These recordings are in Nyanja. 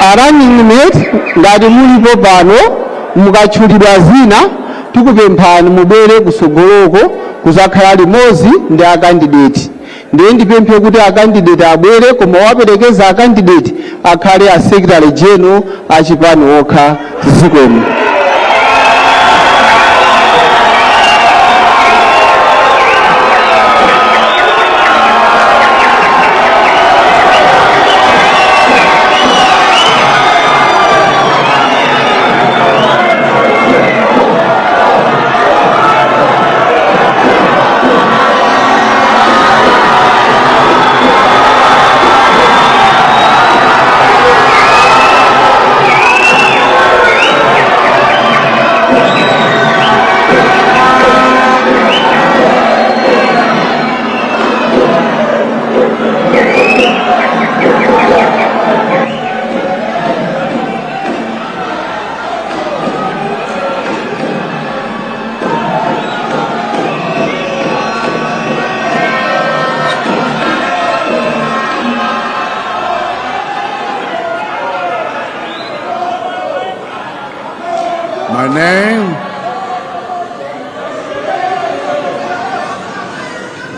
A running mate, ngati mulipo pano, mukatchulidwa zina, tikupemphani mubwere kusogoloko kuzakhala limodzi ndi a candidate. Ndiye ndipemphe kuti a candidate abwere, koma waperekeza a candidate akhale a secretary general achipani okha. Zikomo.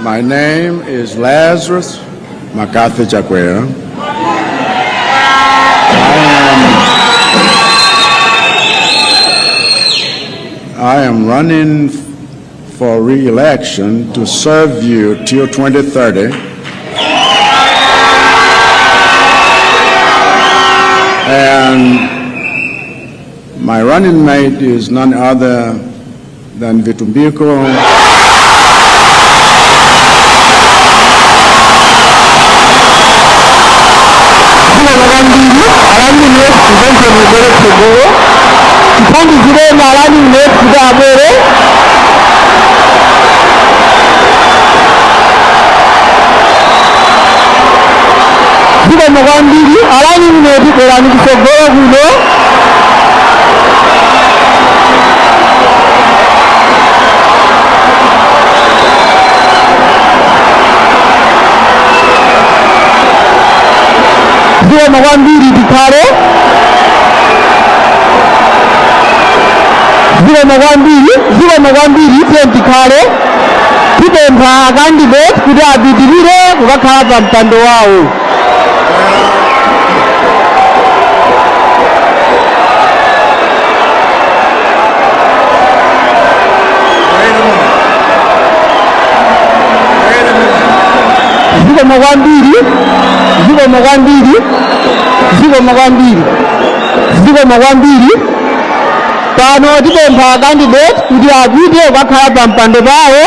My name is Lazarus McCarthy Chakwera. I am running for re-election to serve you till 2030. And my running mate is none other than Vitumbiko. Zikomo kwambiri. A running mate, tipemphe mubwere kutsogolo, tithandizireni a running mate kuti abwere. Zikomo kwambiri. A running mate, bwerani kutsogolo kuno. Zikomo kwambiri, tikhale. Zikomo kwambiri, zikomo kwambiri, tiye tikhale. Tipempha candidate kuti apitirire kukakhala pa mpando wawo. Wait a minute. Wait a minute. Zikomo kwambiri, zikomo kwambiri, zikomo kwambiri, zikomo kwambiri. Pano tipempha candidate kuti apite kukakhala pa mpando pawo,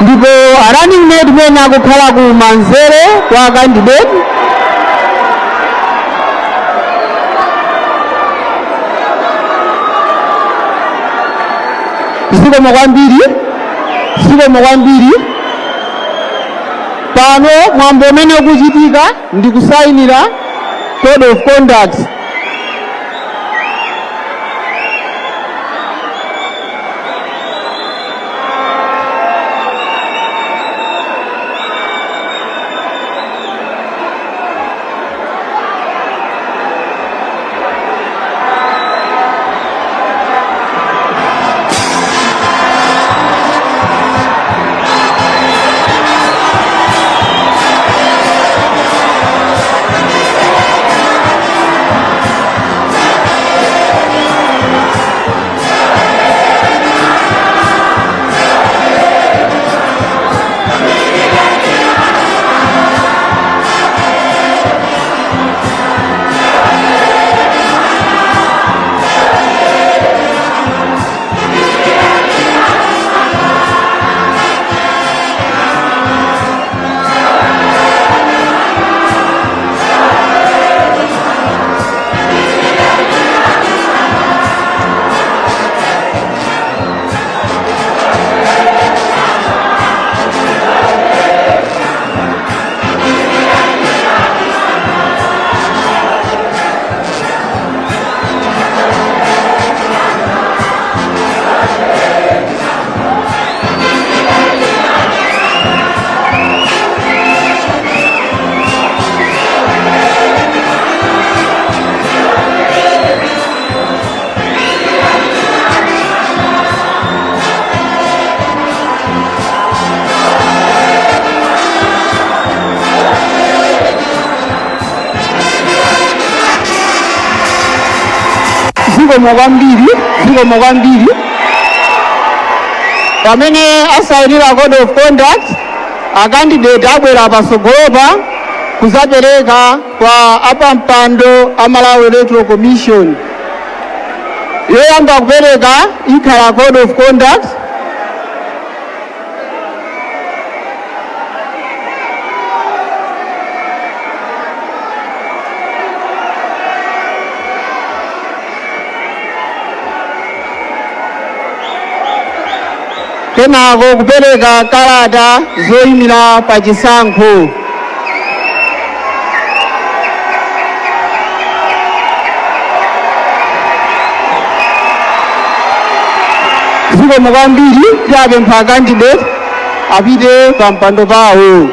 ndipo a running mate mwene akukhala ku manzere kwa candidate. Zikomo kwambiri, zikomo kwambiri. Pano mwambo umene ukuchitika ndi kusayinira code of conduct. Zikomo kwambiri, zikomo kwambiri. Pamene asayinira code of conduct, a candidate abwera patsogolopa kuzapereka kwa apampando a Malawi Electoral Commission. Yoyamba kupereka ikhala code of conduct. Kenako kupereka kalata zoyimira pa chisankho. Zikomo kwambiri. Tiapempha candidate apite pa mpando pawo.